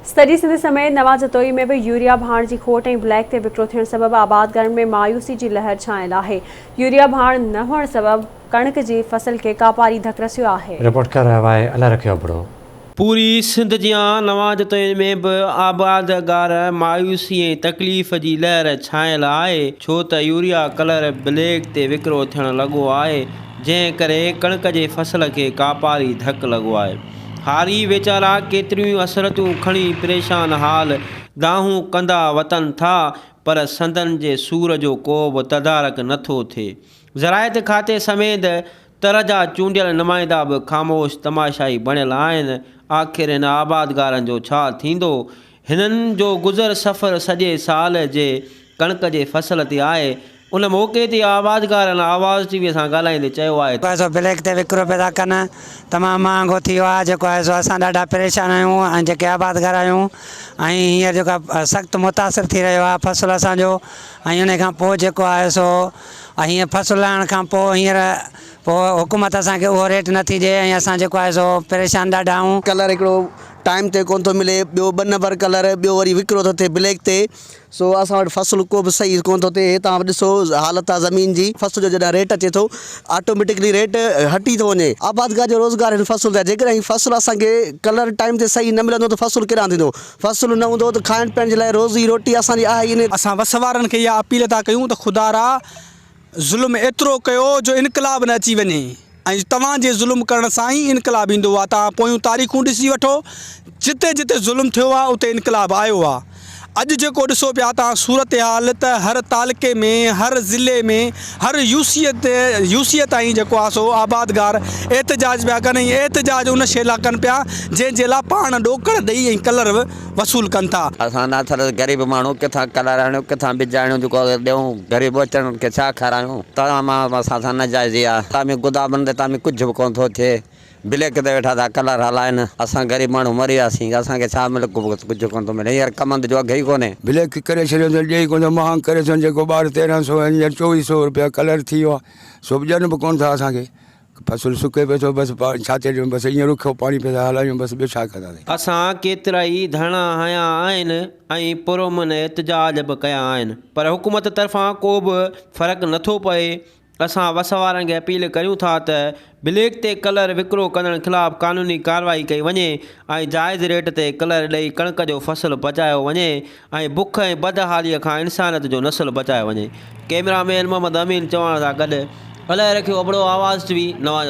سڄي سنڌ سميت نوان جتوئي ۾ به يوريا ڀاڻ جي کوٽ ۽ بليڪ تي وڪرو ٿيڻ سبب آبادگارن ۾ مايوسي جي لهر ڇانيل آهي. يوريا ڀاڻ نه هئڻ سبب ڪڻڪ جي فصل کي ڪاپاري ڌڪ رسيو آهي. رپورٽ ڪري رهيو آهي الله رکيو ابڙو. پوري سنڌ جيان نوان جتوئين ۾ به آبادگار مايوسي ۽ تڪليف جي لهر ڇانيل آهي ڇو ته يوريا ڪلر بليڪ تي وڪرو ٿيڻ لڳو آهي جنهن ڪري ڪڻڪ جي فصل کي ڪاپاري ڌڪ لڳو آهي. هاري ويچارا ڪيتريون ئي حسرتون کڻي پريشان حال دانهون ڪندا وتن ٿا پر سندن جي سور جو ڪو به تدارڪ نه ٿو ٿئي. زراعت کاتي سميت تر جا چونڊيل نمائندا به خاموش تماشائي بڻيل آهن. آخر هن آبادگارن جو ڇا ٿيندو؟ هنن جو گذر سفر سڄي سال جي ڪڻڪ جي فصل تي آهي. ان موقعي تي آبادگارن آواز ٽي وي سان ڳالهائيندي چيو آهي ته. سو بليڪ تي وڪرو پيا ٿا ڪن تمام مهانگو ٿي ويو آهي جيڪو آهي سو اسان ڏاڍا پريشان آهيون ۽ جيڪي آبادگار آهيون ۽ هينئر جيڪو آهي سخت متاثر ٿي رهيو آهي فصل اسان جو ۽ ان کان پوء جيڪو آهي سو هينئر فصل لهڻ کان پوء هينئر پوء حڪومت اسان کي اهو ريٽ نٿي ڏئي ۽ اسان جيڪو آهي سو پريشان ڏاڍا آهيون. ڪلر هڪڙو ٽائيم تي ڪونه ٿو ملي ٻيو ٻه نمبر ڪلر ٻيو وري وڪرو ٿو ٿئي بليڪ تي سو اسان وٽ فصل ڪو به صحيح ڪونه ٿو ٿئي هي توهان ڏسو حالت آ زمين جي فصل جو جڏهن ريٽ اچي ٿو آٽوميٽڪلي ريٽ هٽي ٿو وڃي آبادگار جو روزگار هن فصل تي آهي جيڪڏهن هي فصل اسان کي ڪلر ٽائيم تي صحيح نه ملندو ته فصل ڪيڏانهن ٿيندو فصل نه هوندو ته کائڻ پيئڻ جي لاء روزي روٽي اسان جي آهي ئي نه. اسان وس وارن کي اها اپيل ٿا ڪيون ته خدارا ظلم ايترو ڪيو جو انقلاب نه اچي وڃي ۽ توهان جي ظلم ڪرڻ سان ئي انقلاب ايندو آهي توهان پويون تاريخون ڏسي وٺو جتي جتي ظلم ٿيو آهي اتي انقلاب آيو آهي اڄ جيڪو ڏسو پيا توهان صورتحال ته هر تعلقي ۾ هر ضلعي ۾ هر يو سي تي يو سي تائين جيڪو آهي سو آبادگار احتجاج پيا ڪن ۽ احتجاج ان شي لاء ڪن پيا جنهن جي لاء پاڻ ڏوڪڙ ڏئي ۽ ڪلر وصول ڪن ٿا. اسان ناٿل غريب ماڻهو ڪٿان ڪلر آڻيون ڪٿان ٻج آڻيون جيڪو ڏيون غريب ٻچڙن کي ڇا کارايون تان مان اسان سان ناجائزي آ تان ۾ گدامن تي تان ۾ ڪجهه به ڪونه ٿو ٿئي بليڪ تي ويٺا ٿا ڪلر هلائن اسان غريب ماڻهو مري وياسين اسان کي ڇا ملي ڪجهه ڪونه ٿو ملي هينئر ڪمند جو اگهه ئي ڪونهي. بليڪ ڪري ڇڏيو اٿن ڏئي ڪونه ٿو مهانگ ڪري ڇڏيو جيڪو ٻار تيرنهن سو هينئر چوويهه سو روپيا ڪلر ٿي ويو آ سو به ڏين به ڪونه ٿا اسان کي فصل سڪي پيو ٿو بس ڇا ٿي ڏيون بس ائين رکيو پاڻي پيا ٿا هلايون بس ٻيو ڇا ڪنداسين. اسان ڪيترائي ڌرڻا هنيا آهن ۽ پرامن احتجاج به ڪيا آهن پر حڪومت طرفان ڪو به فرق نٿو پوي، اسان وس وارن کي اپيل ڪريون ٿا ته بليڪ تي ڪلر وڪرو ڪندڙن خلاف قانوني ڪارروائي ڪئي وڃي ۽ جائز ريٽ تي ڪلر ڏئي ڪڻڪ جو فصل بچايو وڃي ۽ بک ۽ بدحاليء کان انسانيت جو نسل بچايو وڃي. ڪئميرا مين محمد امين چوهاڻ سان گڏ الهه رکيو ابڙو آواز ٽي وي نوان.